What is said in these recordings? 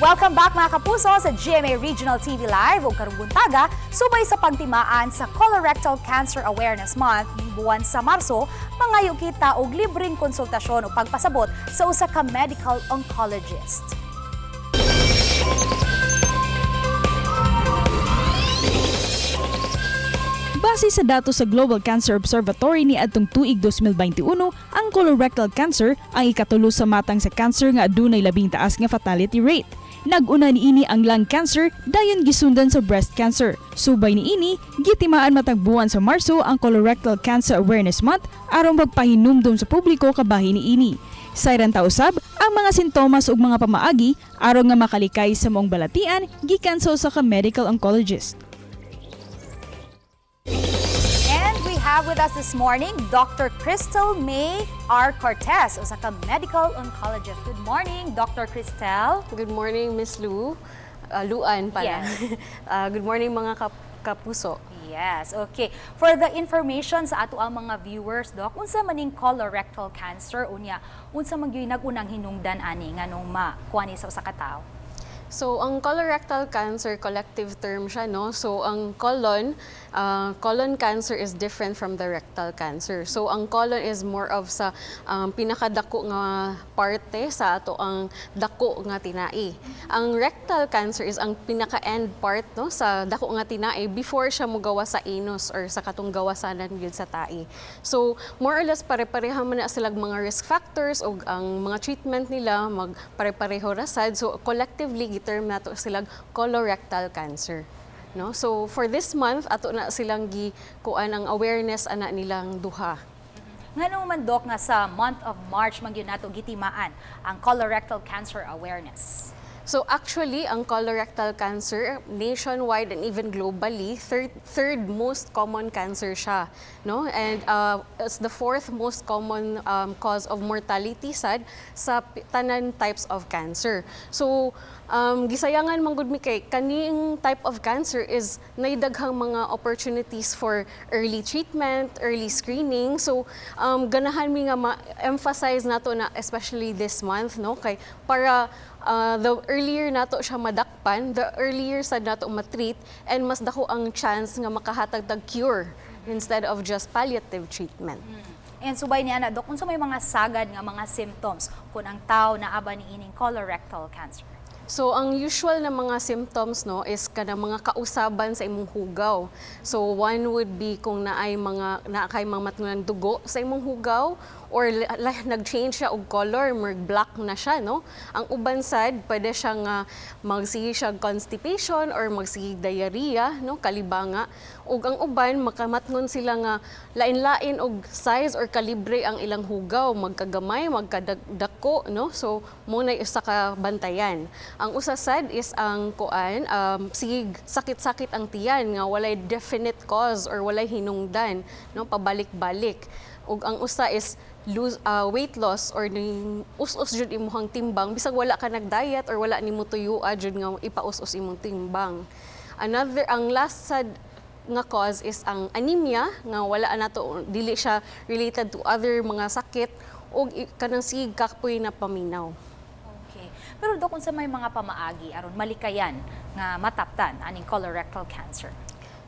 Welcome back, mga kapuso, sa GMA Regional TV Live ug karong buntaga, subay sa pagtimaan sa Colorectal Cancer Awareness Month ning buwan sa Marso, mangayo kita og libreng konsultasyon o pagpasabot sa usa ka medical oncologist. Base sa datos sa Global Cancer Observatory ni adtong tuig 2021, ang colorectal cancer ang ikatulo sa matang sa cancer nga adunay labing taas nga fatality rate. Nag-una niini ang lung cancer, dayon gisundan sa breast cancer. Subay niini, gitimaan matag buwan sa Marso ang Colorectal Cancer Awareness Month aron magpahinumdom sa publiko kabahin niini. Sayran ta usab ang mga sintomas ug mga pamaagi aron nga makalikay sa maong balatian gikan sa usa ka medical oncologist. And we have with us this morning Dr. Crystal May R. Cortez, usa ka medical oncologist. Good morning, Dr. Cristel. Good morning, Miss Lou. Luan pala. Yes. Good morning, mga kapuso. Yes, okay. For the information sa ato ang mga viewers, Doc, unsa maning colorectal cancer unya, unsa man gyud nag-unang hinungdan ani nganong makuha ni sa usa ka tawo? So, ang colorectal cancer, collective term siya, no? So, ang colon cancer is different from the rectal cancer. So, ang colon is more of sa pinakadako nga parte sa ato ang dako nga tinai. Ang rectal cancer is ang pinaka-end part, no, sa dako nga tinai before siya mugawa sa anus or sa katong gawasanan gyud sa tai. So, more or less pare-pareha man na silag mga risk factors o ang mga treatment nila mag pare-pareho ra sad. So, collectively giterm nato silag colorectal cancer. No? So, for this month ato na silang gi kuan ang awareness ana nilang duha. Ngano man, Doc, nga sa month of March man gyud nato gitimaan ang colorectal cancer awareness? So actually, ang colorectal cancer nationwide and even globally, third most common cancer siya, no? And it's the fourth most common cause of mortality sad sa tanan types of cancer. So gisayangan man gud mi kay kaning type of cancer is naay daghang mga opportunities for early treatment, early screening. So ganahan mi nga ma-emphasize nato na especially this month, no, kay para the earlier nato siya madakpan, the earlier sad nato matreat and mas dako ang chance nga makahatag tag cure instead of just palliative treatment. And subay niya na, Dok, unsa may mga sagad nga mga symptoms kung ang tao naa ba ni ining colorectal cancer? So ang usual na mga symptoms, no, is kana mga kausaban sa imong hugaw. So one would be kung naay mga naa kay mga matngunan dugo sa imong hugaw or nag-change siya og color, murag black na siya, no. Ang uban sad pwede siya nga magsige siya constipation or magsige diarrhea, no, kalibanga. Ug ang uban makamatngon sila nga lain-lain og size or kalibre ang ilang hugaw, magkagamay, magkadako, no. So mo na usa ka bantayan. Ang usa sad is ang kuan sige sakit-sakit ang tiyan nga walay definite cause or walay hinungdan, no, pabalik-balik. Ug ang usa is lose weight loss or ning us-us jud imong timbang bisag wala ka nag-diet or wala nimo tuyua jud nga ipaus-us imong timbang. Another, ang last sad nga cause is ang anemia nga wala nato, dili siya related to other mga sakit ug kanang sige kapoy na paminaw. Okay. Pero Dok, unsa may mga pamaagi aron malikayan nga mataptan aning colorectal cancer?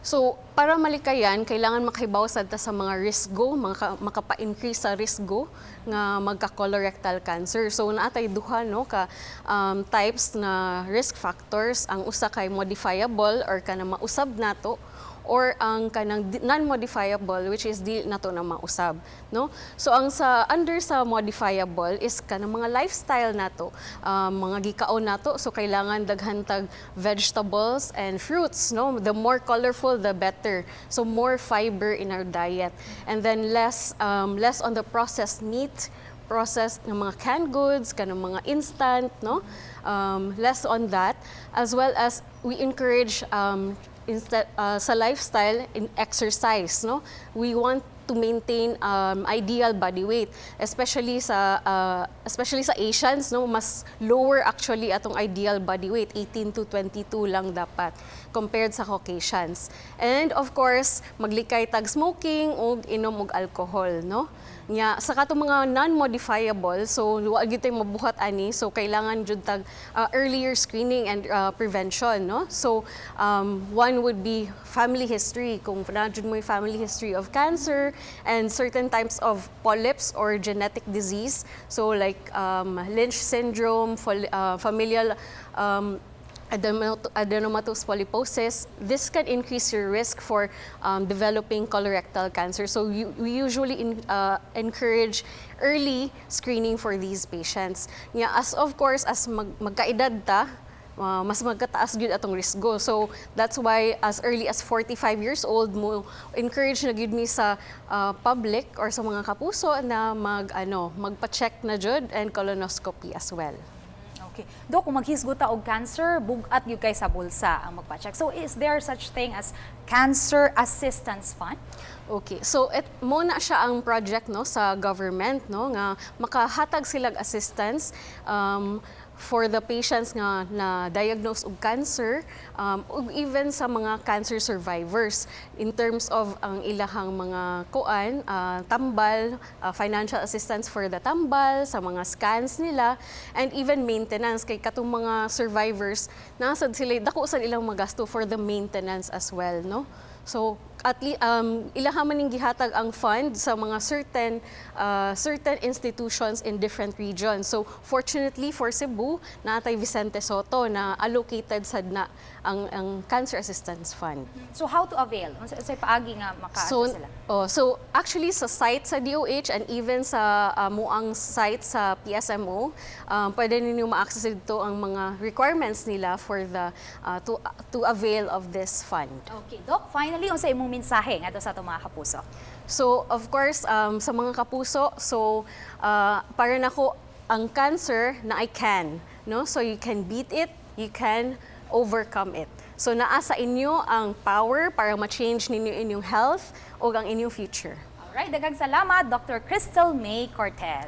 So, para malikayan, kailangan makahibaw sad ta sa mga risgo, mga makapa-increase sa risgo nga magka-colorectal cancer. So, naatay duha, no, ka types na risk factors. Ang usa kay modifiable or kanang mausab nato or ang kanang non-modifiable, which is di nato na mausab, no. So ang sa under sa modifiable is kanang mga lifestyle nato, mga gikaon nato. So kailangan daghan tag vegetables and fruits, no. The more colorful, the better. So more fiber in our diet and then less on the processed meat, processed ng mga canned goods, kanang mga instant, no? Less on that, as well as we encourage instead sa lifestyle in exercise, no? We want to maintain ideal body weight, especially sa Asians, no? Mas lower actually atong ideal body weight, 18 to 22 lang dapat compared sa Caucasians. And of course, maglikay tag smoking ug inom og alcohol, no? Nya sa katong mga non-modifiable, so wa gyud tay mabuhat ani, so kailangan jud tag earlier screening and prevention, no? So one would be family history, kung naa jud mo family history of cancer and certain types of polyps or genetic disease, so like Lynch syndrome, familial adenomatous polyposis, this can increase your risk for developing colorectal cancer. So we usually encourage early screening for these patients. Nya, as of course, as magkaedad ta, mas magkataas gyud atong risgo. So that's why as early as 45 years old mo encourage na gyud mi sa public or sa mga kapuso na mag ano, magpa-check na jud and colonoscopy as well. Okay. Dok, kung maghisgot ta og cancer, bugat gyud kay sa bulsa ang magpa-check. So is there such thing as Cancer Assistance Fund? Okay. So it mo na siya ang project, no, sa government, no, nga makahatag silag assistance for the patients nga na diagnose og cancer ug even sa mga cancer survivors in terms of ang ilahang mga kuan, tambal, financial assistance for the tambal sa mga scans nila and even maintenance, kay katong mga survivors nasad sila dako sad ilang magasto for the maintenance as well, no? So at least ilaha man ning gihatag ang fund sa mga certain institutions in different regions. So fortunately for Cebu, natay Vicente Sotto na allocated sad na ang Cancer Assistance Fund. So how to avail? Unsa unsay paagi nga maka So, sila? Oh, so actually sa site sa DOH and even sa muang site sa PSMO, pwede ninyo ma-access dito ang mga requirements nila for the to avail of this fund. Okay, Doc, finally, unsa imong mensahe ngadto sa atong mga kapuso? So, of course, sa mga kapuso, so para nako ang cancer na I can, no? So you can beat it, you can overcome it. So naa sa inyo ang power para ma-change ninyo inyong health o ang inyong future. Alright, daghang salamat, Dr. Crystal May Cortez.